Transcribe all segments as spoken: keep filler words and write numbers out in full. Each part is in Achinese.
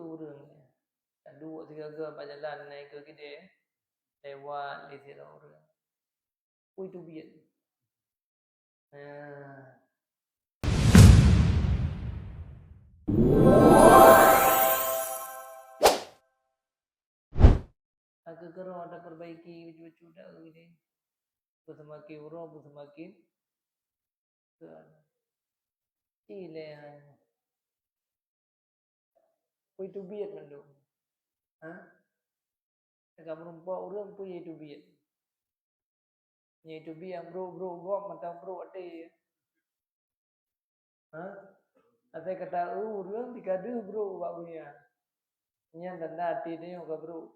Ureuëng nyan, ka duek sigaga bak jalan, na ikeue keudè, lewat lé sidroe ureuëng. Pui teubiet. Nah. Aku keurau ada perbaiki bacut-bacut dah gini. Beuseumaken uroe, beuseumaken keu. Ilée. Pui teubiet mandum. Ha? Teuka meurumpok ureuëng pui teubiet. Nyan teubiet nyang brok-brok gob mantong brok até. Ha? Asai kata ureuëng dikadeuh brok bak ureuëng nyan. Nyan tanda até tanyoe ka brok.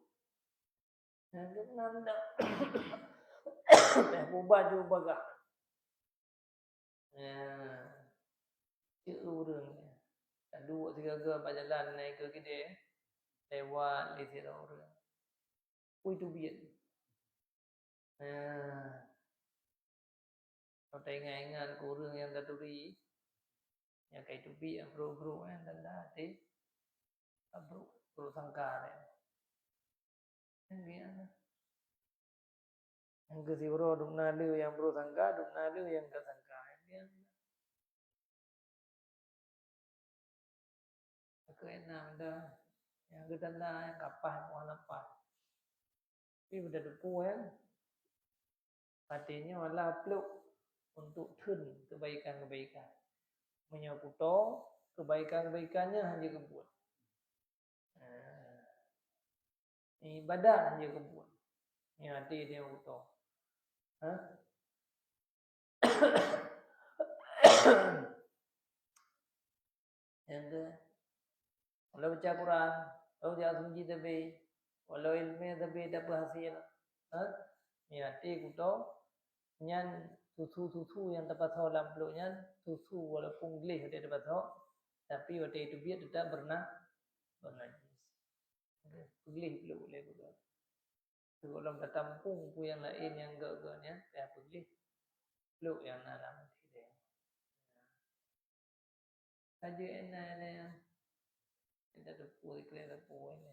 Nyan keunan dak. Eh, pubat ju bagah. Nah, ceu ureuëng nyan. Ka duek sigaga bak jalan, na ikeue keudè, lewat lé sidroe ureuëng. Pui teubiet. Nah, watée ingat-ingat keu ureuëng nyang taturi, nyang ka iteubiet brok-brok nyan tanda até brok, brok sangka nyan. Nyang biasa. Nyang keu siuroe dum na le nyang brok sangka, dum na le nyang ka sangka. Nyang biasa. Aku enak dah. Nyang keu tanda nyang kapah, muah lapah. Tapi udah depu kan. Artinya Allah peluk untuk theun kebaikan-kebaikan. Meunyoe kuto, kebaikan-kebaikan nyan hana geubuet. Nah, ibadat hana geubuet. Nyan hati dia kuto. Ha? Nyang keu, walau baca Quran, walau jak seumeujid sabe, walau ileumèe sabe tapeuhasé, ha? Nyan até kuto, nyan susu-susu nyang tapasoe lam pluek nyan, susu walaupun gleh watèe tapasoe, tapi watèe teubiet teutap beuna-, beunajis. Peugleh pluek lé kuto. Sigohlom tatampong peue nyang laén nyang gèt-gèt nyan, payah peugleh pluek nyang na lam até. Laju na, na, na, na teupeu, ikeu teupeu, na.